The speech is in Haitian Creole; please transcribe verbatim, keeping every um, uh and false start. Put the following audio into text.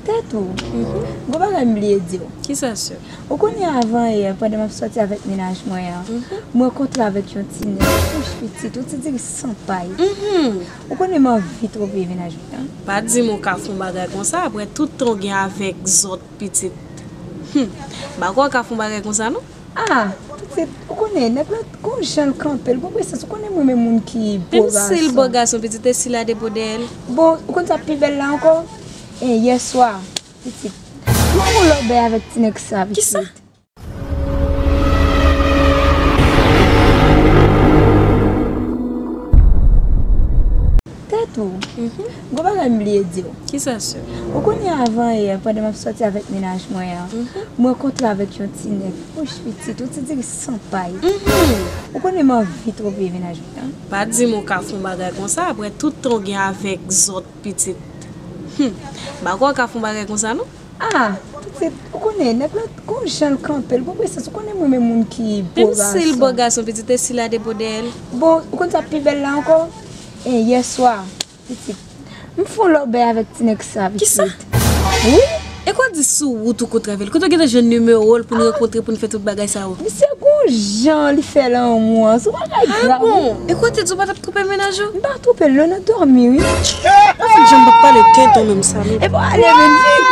Tèt ou. Gon bagay m bliye di w. Kisa, sè? Ou konnen avan yè, pandan m ap sòti avèk mennaj mwen an, m rankontre avèk yon ti nèg, wouch pitit, yon ti diri san pay. Ou konnen m anvi twò peye mennaj mwen an. Pa di m ou ka fè yon bagay konsa, apre tout tan w gen avèk zòt pitit. Hum, m pa kwè w ka fè yon bagay konsa, non. Ah, pitit, ou konnen, nèg la, gon jan l kanpe, l gon presans, ou konnen mwen menm moun ki bo gason. Menm si l bo gason, pitit, e si l a depo dèyè l? Bon, ou konn sa pi bèl la ankò? E yè swa, pitit, m fè yon lòbèy avèk ti nèg sa, pitit. Kisa? Tèt ou. Gon bagay m bliye di w. Kisa, sè? Ou konnen avan yè, pandan m ap sòti avèk mennaj mwen an, m rankontre avèk yon ti nèg, wouch pitit, yon ti diri san pay. Ou konnen m anvi twò peye mennaj mwen an. Pa di m ou ka fè yon bagay konsa, apre tout tan w gen avèk zòt pitit. Hum, m pa kwè w ka fè yon bagay konsa, non. Ah, pitit, ou konnen, nèg la, gon jan l kanpe, l gon presans, ou konnen mwen menm moun ki bo gason. Menm si l bo gason, pitit, e si l a depo dèyè l? Bon, ou konn sa pi bèl la ankò? E yè swa, pitit, m fè yon lòbèy avèk ti nèg sa, pitit. Kisa? Wi. E kwa di sou wout ou kontre avè l? Kote w gentan jwenn nimewo l pou n rankontre, pou n fè tout bagay sa yo? Misye gon jan li fè lanmou an, se yon bagay grav, wi. Ah bon? E kwa te di w pa t ap twonpe mennaj ou? M pa twonpe l non, nan dòmi, wi. Ou fin janm p ap pale tenten menm, salopri. E pa ale menm, vin.